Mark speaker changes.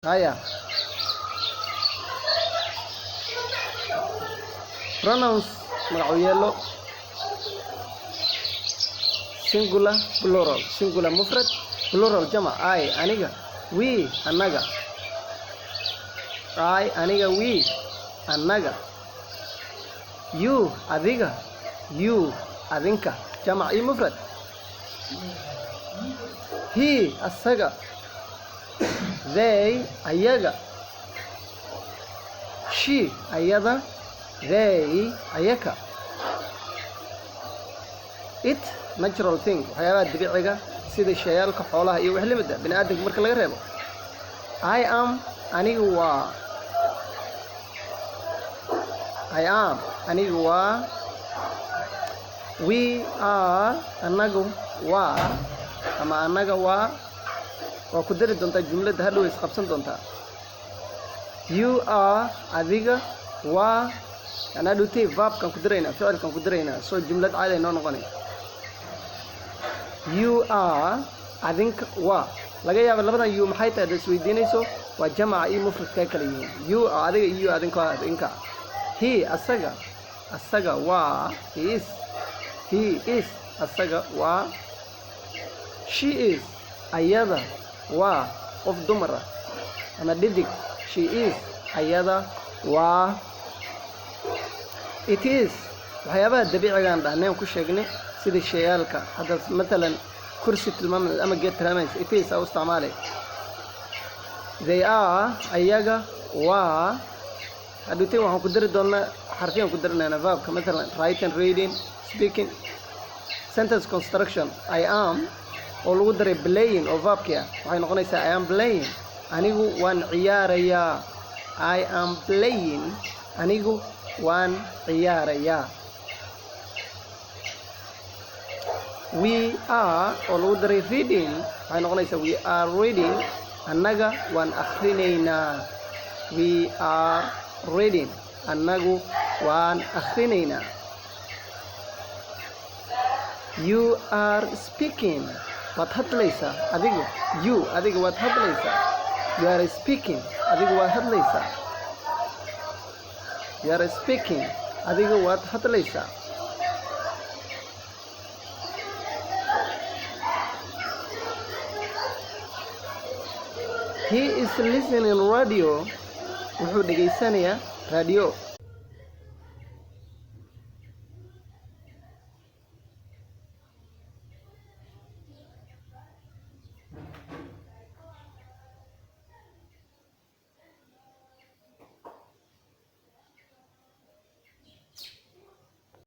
Speaker 1: Haya, pronouns, magacyeelo, singular, plural. Singular mufrad, plural jamac. I aniga, we annaga. I aniga, we annaga, you adiga, you adinka, jamac iyo mufrad. He asaga, they ayaga, she ayada, they ayaka. It, natural thing, waxyaabaha dabiiciga sida shayaalka, xoolaha iyo wax lamid ah, bini aadamka marka laga reebo. I am aniga waa, I am aniga waa, we are anagu waa ama anaga waa. Waa ku dari doontaa jumladda, hadhow isqabsan doontaa. You are adiga waa, yani hadhowtay verbkan ku daraynaa, ficilkan ku daraynaa, soo jumlad caadi ay noo noqonay. You are adinka waa. Laga yaaba labadan you maxay tahay hadda isweydiinayso, waa jamaca iyo mufradka kala yihiin. You are adiga iyo you adinka waa adinka. He asaga, asaga waa, he is, he is asaga waa. She is ayada waa, qof dumar ah ama dhidig. She is ayada waa. It is waxyaabaha dabiicigaan dhahnay aan ku sheegnay, sida shayaalka. Hadda matalan kursi tilmaamay ama geed tilmaamaysa, it is aa u isticmaalay. They are ayaga waa. Hadhowtay waxaan ku dari doonaa xarfiyaan ku darinaynaa verbka, matalan writing, reading, speaking. Sentence construction: I am oo lagu daray playing oo verbkii ah waxay noqonaysaa I am playing, anigu waan ciyaarayaa. I am playing, anigu waan ciyaarayaa. We are oo lagu daray reading waxay noqonaysaa we are reading, annaga waan akhrinaynaa. We are reading, annagu waan akhrinaynaa. You are speaking, waad hadlaysaa adigu. You adiga waad hadlaysaa. You are speaking, adigu waad hadlaysaa. You are speaking, adiga waad hadlaysaa. He is listening radio, wuxuu dhegaysanayaa radio.